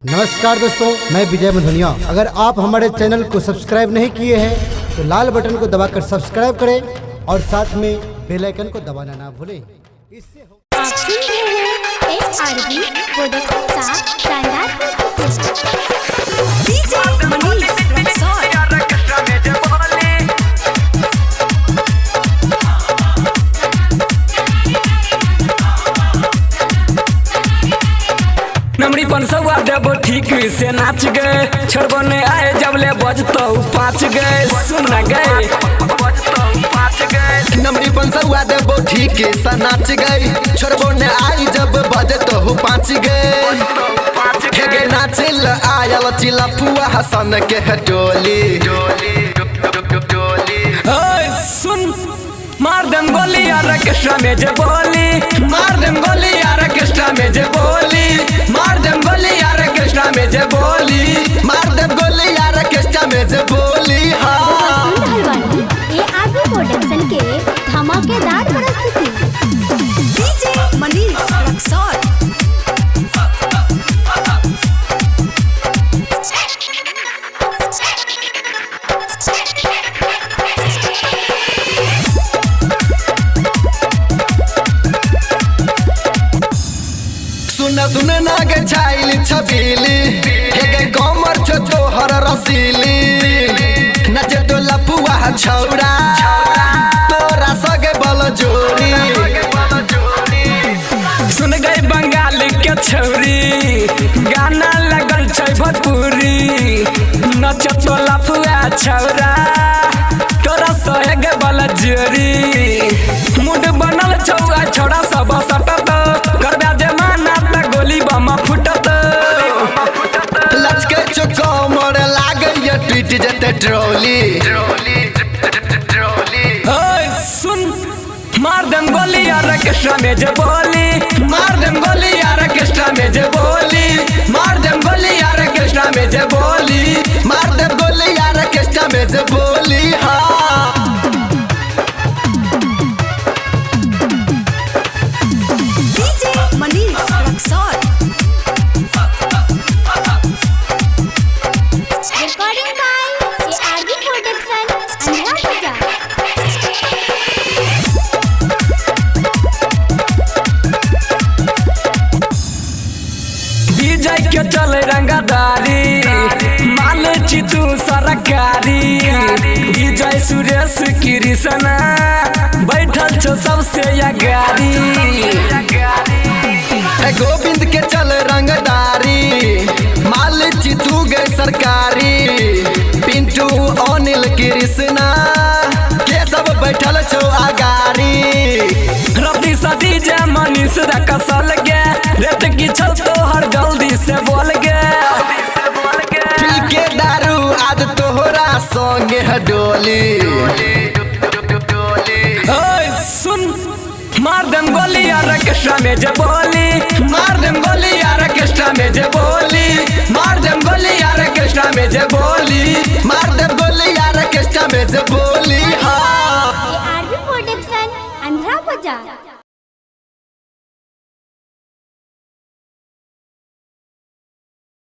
नमस्कार दोस्तों, मैं विजय मधुनिया। अगर आप हमारे चैनल को सब्सक्राइब नहीं किए हैं तो लाल बटन को दबाकर सब्सक्राइब करें और साथ में बेल आइकन को दबाना ना भूलें। इससे आप सुन रहे हैं एआरबी प्रोडक्शन का शानदार प्रस्तुति। डीजे मनीष रक्सौल। नमरी पनसौआ देबो ठीक से नाच गए, छोड़बो ने आए जब ले बजतौ पाँच गए, सुन न गए। नमरी पंसौआ देबो ठीक से नाच गई, छोड़बो ने आई जब बजतो हूँ पाँच गए। हे गे नाचिल आयल चिलफुआ हसन के टोली। ओए सुन, मार देम गोली ऑर्केस्ट्रा में जे बोली, मार देम गोली ऑर्केस्ट्रा में जे बोली, मार देम गोली ऑर्केस्ट्रा में जे बोली। मार देब गोली ऑर्केस्ट्रा में जे बोली। हाँ। सुन रहल बानी एआरबी प्रोडक्शन के धमाकेदार प्रस्तुति। डीजे मनीष रक्सौल। सुन सुन नाग छाइल छबीली, हे गे कमर छो तोहर रसीली। नचे तो लपुआ छौरा तोरा सगे बल जोरी। सुन गई बंगाल के छौरी, गाना लगल छै भोजपुरी, नचत तो लफुआ छौरा तोरा सहेग बल जोरी। मूड बनल छौआ छौरा सब सटत, करबा जमाना त गोली बम फुटत। लचके छो कमर लागैया टूट जेते ट्रोली। ओए सुन, मार देम गोली ऑर्केस्ट्रा में जे बोली, मार देम गोली ऑर्केस्ट्रा में जे बोली, मार देम गोली ऑर्केस्ट्रा में जे बोली। मार देब गोली ऑर्केस्ट्रा में जे बोली। हाँ। DJ Manish Raxaul. Recording by ARB production, Andhra Bazaar. DJ के चले रंगदारी, माल चितू सरकारी, डीजे सुरेश कृष्णा बैठल छो सबसे अगारी। हे गोविंद के चल रंगदारी, माल चितू गे सरकारी। पिंटू अनिल कृष्णा के सब बैठल छो अगारी। रति सा डीजे मनीष रकसल गे, रेत की छल तोहर जल्दी से बोल गे। पी के दारू आज तोहरा संगे है डोली। ओए सुन, मार देम गोली ऑर्केस्ट्रा में जे बोली, मार देम गोली ऑर्केस्ट्रा में जे बोली, मार देम गोली ऑर्केस्ट्रा में जे बोली। मार देब गोली ऑर्केस्ट्रा में जे बोली। हाँ। एआरबी प्रोडक्शन, अंध्रा बाजार।